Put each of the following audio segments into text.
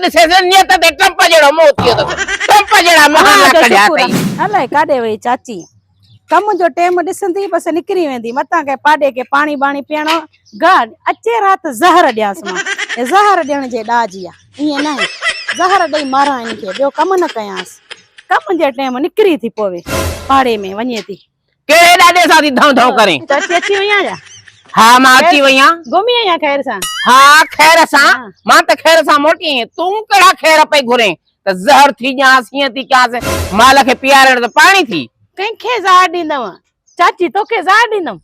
ڏسيس نه نيت تي ٽمپ جهڙو منهن ٿي ويو اٿس. ٽمپ جهڙا الله مهانا جو ڪڍيا شڪر اٿئي. آ. الائي ڪاڏي وئي چاچي. ڪم جو ٽيم ڏسندي بس نڪري ويندي. متان ڪنهن پاڏي کي پاڻي ٻاڻي پيئڻو گاهه اچي رات زهر ڏيانس مان. هي زهر ڏيڻ جي ڏاء جي آ. ائين ناهي. زهر ڏئي ماران هن کي ٻيو ڪم نه ڪيانس. ڪم جي ٽيم نڪري ٿي پوي. پاڙي ۾ وڃي ٿي. ڪهڙي ڏاڏي سان ٿي ڌئون ڌئون ڪرين؟ چاچي اچي وئي آهيان ڇا؟ ها مان اچي وئي آهيان. گهمي آئي آهيان خير سان؟ ها خير سان، مان ته خير سان موٽي آئي آهيان. تون ڪهڙا خير پئي گهرين ته زهر ٿي ڏيانس، هيئن ٿي ڪيانس، مال کي پيارڻ ته پاڻي ٿي. ڪنهن کي زهر ڏيندم چاچي، توکي زهر ڏيندم؟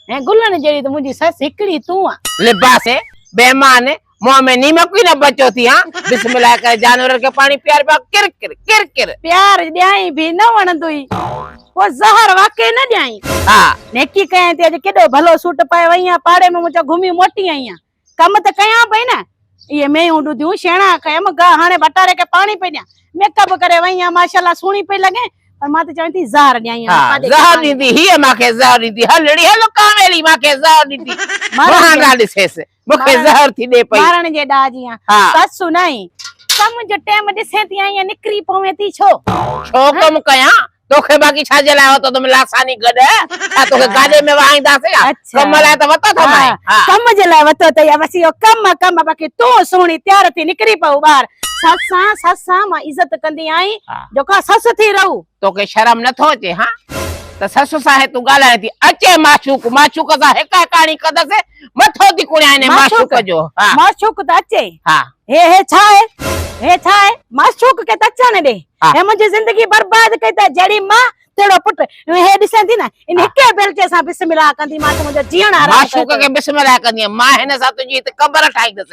۽ گلن جهڙي ته منهنجي سس هڪڙي تون آن. لباس بيمان، منهن ۾ نيمڪ ئي نه بچيو ٿي هان، بسم الله ڪري جانورن کي پاڻي پيار پيا ڪر ڪر ڪر ڪر. پيار ڏيائين به نه وڻندوئي، پوء زهر واقعي نه ڏيائين. ها. نيڪي ڪيائين ٿي اڄ ڪيڏو ڀلو سوٽ پائي وئي آن، پاڙي ۾ مون چيو گهمي موٽي آئي آن، ڪم ته ڪيان پئي نه. اهي مينهون ڏڌيون، شيڻا ڪيم، گاهه هاڻي ڀٽاري کي پاڻي پئي ڏيان، ميڪ اپ ڪري وئي آن، ماشاءالله سهڻي پئي لڳين، پر مان ته چوان ٿي زهر ڏيائين ها زهر ڏيندي هيء مان کي زهر ڏيندي هل ڙي هل ڪانويلي مان کي زهر ڏيندي مهانڊا ڏسيس مون کي زهر ٿي ڏي پئي. مارڻ جي ڏاء جيان سس ناهي. ڪم جو ٽيم ڏسين ٿي ائين نڪري پوين ٿي ڇو؟ ڇو ڪم ڪيان؟ توکي باقي ڇا جي لاء وتو اٿم لاثاني گڏهه؟ ڇا توکي گاڏي ۾ وهائينداسين ڇا؟ ڪم لاء ته وتو اٿم. ڪم جي لاء وتو اٿئي بس اهو ڪم ڪم باقي تون سهڻي تيار ٿي نڪري پئو ٻاهر. سس آن سس آن مان عزت ڪندي آهين جو ڪا سس ٿي رهو. توکي شرم نٿو اچي هان ته سس سان هي تون ڳالهائين ٿي. اچي معشوق معشوق سان هڪ هڪاڻي ڪندس مٿو ٿي ڪڻيان هن معشوق جو. ها معشوق ته اچي. ها. هي هي ڇا آهي هي ڇا آهي معشوق کي ته اچڻ ڏي. هي منهنجي زندگي برباد ڪئي ته جهڙي مان تهڙو پٽ. هي ڏسين ٿي نه ان هڪ بيلچي سان بسم الله ڪندي مان ته منهنجو جيئڻ حرام ڪيو معشوق کي بسم الله ڪندي مان هن سان تنهنجي هتي قبر ٺاهيندس.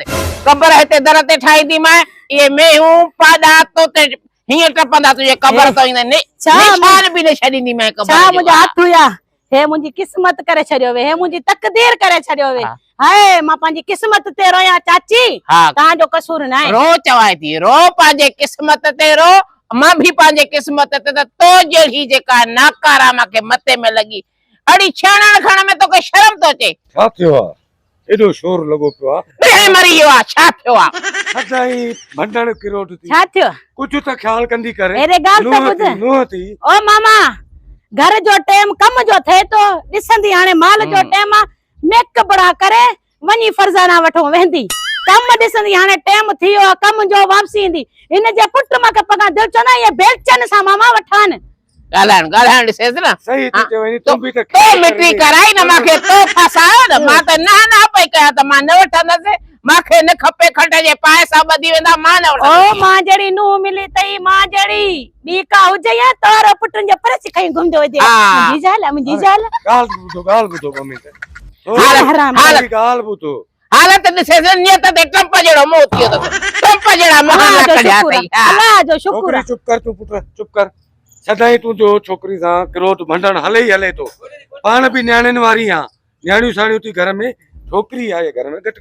قبر هتي در تي ٺاهيندي مان اهي مينهون پاڏا تو تي هيئن ٽپندا تنهنجي قبر تائين نشان به نه ڇڏيندي مان قبر ڇا منهنجو هٿ هيا هي منهنجي قسمت ڪري ڇڏيو وي هي منهنجي تقدير ڪري ڇڏيو وي هاء مان پنهنجي قسمت تي رويان چاچي توهان جو قصور ناهي. رو چوائي ٿي رو پنهنجي قسمت تي رو مان به پنهنجي قسمت تي ته تو جهڙي جيڪا ناڪارا مان کي مٿي ۾ لڳي اڙي ڇيڻڻ کڻڻ ۾ توکي شرم ٿو اچي. ڇا ٿيو آ ايڏو شور لڳو پيو آ. ڏينهن مري ويو آ ڇا ٿيو آ. سدائين ڀنڊڻ ڪروٽ ٿي. ڇا ٿيو. ڪجهه ته خيال ڪندي ڪر. اهڙي ڳالهه ته ٻڌ. نونهن ٿي. او ماما گهر جو ٽيم ڪم جو ٿئي ٿو ڏسندي هاڻي مال جو ٽيم آ ميڪ بڙا ڪري وڃي فرزانا وٺون ويندي ڪم ڏسندي هاڻي ٽيم ٿي ويو آ ڪم جو واپسي ايندي هن جي پٽ مونکي پڳان دل چوندا اهي بيلچن سان ماما وٺان. ڳالهائڻ ڳالهائڻ ڏسيس نه صحيح ٿي چوين تون به ته تو مٽي ڪرائي نه مانکي تو ڦاسايو نه مان ته نه نه پئي ڪيان ته مان نه وٺندس مانکي نه کپي کنڊ جي پائي سان ٻڌي ويندا مان نه وٺندس. او مان جهڙي نونهن ملي تئي مان جهڙي ٻي ڪا هجي يا تارو پٽن جو پرس کڻي گهمندو هجي منهنجي زال منهنجي زال. ڳالهه ٻڌو ڳالهه ٻڌو ٻه منٽ ڳالهه ٻڌو. حالت ڏسيس نه نيت تي ٽمپ جهڙو منهن ٿي ويو اٿس ٽمپ جهڙا مهانا ڪڍيا اٿئي. الله جو شڪر ڇوڪري چپ ڪر تون پٽ چپ ڪر سدائين تنهنجو ڇوڪري سان ڪروڌ ڀنڊڻ هلي ئي هلي ٿو پاڻ به نياڻين واري آن نياڻيون ساڻيون ٿي گهر ۾ ڇوڪري آهي گهر ۾ گهٽ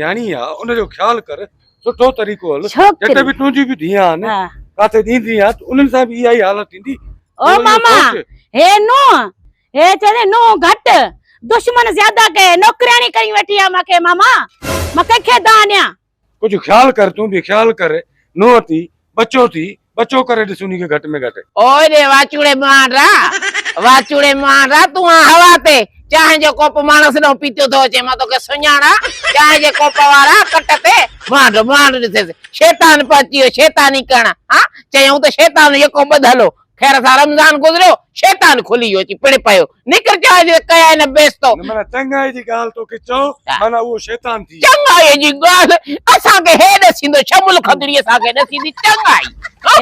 نياڻي آ ان جو خيال ڪر سٺو طريقو هل جتي به تنهنجي به ڌيء آهن ڪاٿي ڏيندي آ انهن سان به اها ئي حالت ٿيندي. او ماما هي نونهن هي چوي نونهن گهٽ دشمن زياده ڪئي نوڪرياڻي ڪري ويٺي آ مانکي ماما مان ڪنهن کي دانهن ڏيان. ڪجهه خيال ڪر تون به خيال ڪر نونهن ٿي ٻچو ٿي ٻچو ڪري ڏس انهي کي گهٽ ۾ گهٽ. اوئي ڙي واچوڙي مهانڊا واچوڙي مهانڊا تون آن هوا تي چانهه جو ڪوپ ماڻس ڏانهن پيتيو ٿو اچين مان توکي سڃاڻان چانهه جي ڪوپ وارا ڪٽ تي مهانڊو مهانڊو ڏسيس شيطان پهچي ويو شيطاني ڪرڻ ها چيائون ته شيطان يڪو ٻڌل هو خير سان رمضان گذريو، شيطان کلي ويو، اچي پڙ پيو. نڪر چوائي ٿي ته ڪيائين نه بيستو. نه معنيٰ چڱائي جي ڳالهه توکي چئو، معنيٰ اهو شيطان ٿي ويو. چڱائيء جي ڳالهه اسان کي هي ڏسيندو، شمل کدڙي اسان کي ڏسيندي چڱائي.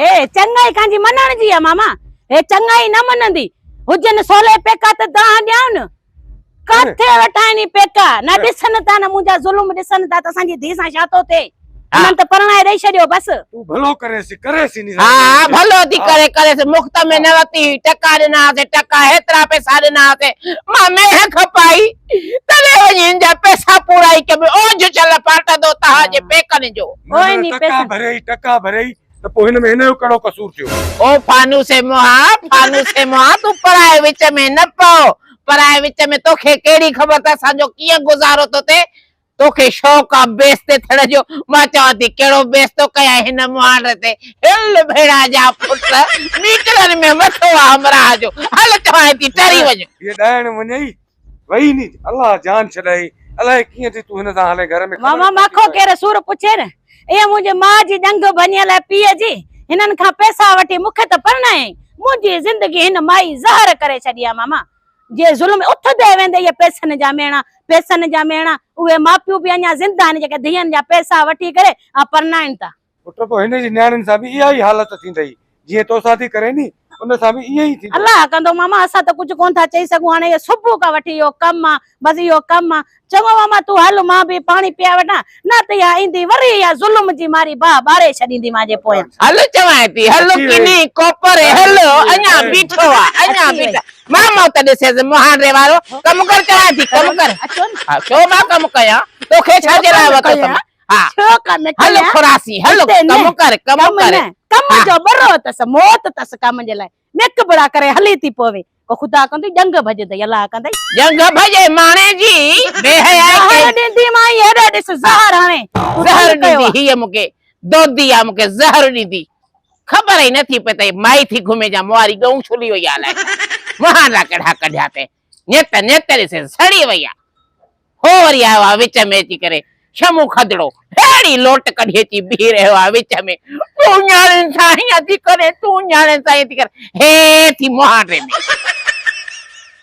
هي چڱائي ڪانجي جي مڃڻ جي آ ماما، هي چڱائي نه مڃندي. هجن سولي پيڪا ته دانهن ڏيائون. ڪاٿي ويٺا آهن هي پيڪا، نه ڏسن ٿا نه منهنجا ظلم ڏسن ٿا ته اسان جي ڌيء سان ڇا ٿو ٿئي. انهن ته پرڻائي ڏئي ڇڏيو بس. تون ڀلو ڪريس ڪريس انهي سان. ها ڀلو ٿي ڪري ڪريس مفت ۾ نه ورتي هئي ٽڪا ڏنا هئاسين ٽڪا هيترا پئسا ڏنا هئاسين مان مينهن کپائي تڏهن وڃي هن جا پئسا پورائي ڪيم اوجهه ڇل ڦاٽندو توهان جي پيڪن جو. ٽڪا ڀريئي ٽڪا ڀريئي ته پوء هن ۾ هن جو ڪهڙو قصور ٿيو. او فانوسي منهان فانوسي منهان تون پرائي وچ ۾ نه پئو پرائي وچ ۾ توکي ڪهڙي خبر ته اسان جو ڪيئن گذارو ٿو ٿئي. توکي شوق آ بيستي ٿيڻ جو، مان چوان ٿي ڪهڙو بيستو ڪيائين هن مهانڊي تي، هل ڀيڙا جا پٽ، ميٽرن ۾ مٿو آ همراهه جو، هل چوانء ٿي ٽري وڃ. هيء ڏائڻ وڃئي وئي ني، الله جان ڇڏائي، الائي ڪيئن ٿي تون هن سان هلين گهر ۾ خبر ماما ڪانه ٿي ماکو پئي. ڪير سور پڇي نه، ايئن منهنجي ماء جي ڄنگهه ڀڃيل ۽ پيء جي، هنن کان پئسا وٺي مون کي ته پرڻايائين، منهنجي زندگي هن مائي زهر ڪري ڇڏي آ ماما، جي ظلم اٿندي ويندي اهي پئسن جا ميڻا، پئسن جا ميڻا، اهي ماء پيء به اڃا زنده آهن جيڪي ڌيئن جا پئسا وٺي ڪري ۽ پرڻائين ٿا. پٽ پوء هن جي نياڻين سان به اها ئي حالت ٿيندئي، جيئن توسان ٿي ڪري ني، ان سان به ائين ئي ٿيندو. الله ڪندو ماما اسان ته ڪجهه ڪونه ٿا چئي سگهون هاڻي اهو صبح کان وٺي اهو ڪم آ بس اهو ڪم آ. چڱو ماما تون هل مان به پاڻي پيا وٺان نه ته اها ايندي وري اها ظلم جي ماري باهه ٻاري ڇڏيندي مانجي پويان. هل چوانء ٿي هل ڪني ڪوپري هل اڃا بيٺو آ اڃا بيٺو مامو ته ڏسيس مهانڊي وارو ڪم ڪر چوانء ٿي ڪم ڪر ها ڇو مان ڪم ڪيان توکي ڇا جي لاء ورتو اٿم ها ڇو ڪم هل ڪيان خراسي هل ڪم ڪر ڪم ڪر ڪم جو ٻرو اٿس موت اٿس ڪم جي لاء ميڪ بڙا ڪري هلي ٿي پوي ڪو خدا ڪندي ڄنگهه ڀڄندئي الله ڪندئي. ڄنگهه ڀڄي ماڻي جي بي حيائي ڪئي. زهر ڏيندي مائي هيڏي ڏس زهر هڻي. زهر ڏيندي هيء مونکي دودي آ مونکي زهر ڏيندي. خبر ئي نٿي پئي ته مائي ٿي گهمي جا مواري ڳئون ڇلي وئي آ الائي ڇا. مهانڊا ڪهڙا ڪڍيا اٿئي. نيت نيت ڏسي سڙي وئي آ. هو وري آيو آ وچ ۾ اچي ڪري شمون کدڙو ههڙي لوٽ ڪڍي اچي بيهي رهيو آ وچ ۾ تون نياڻين سان هيئن ٿي ڪرين تون نياڻين سان هيئن ٿي ڪرين هي ٿي مهانڊي ۾.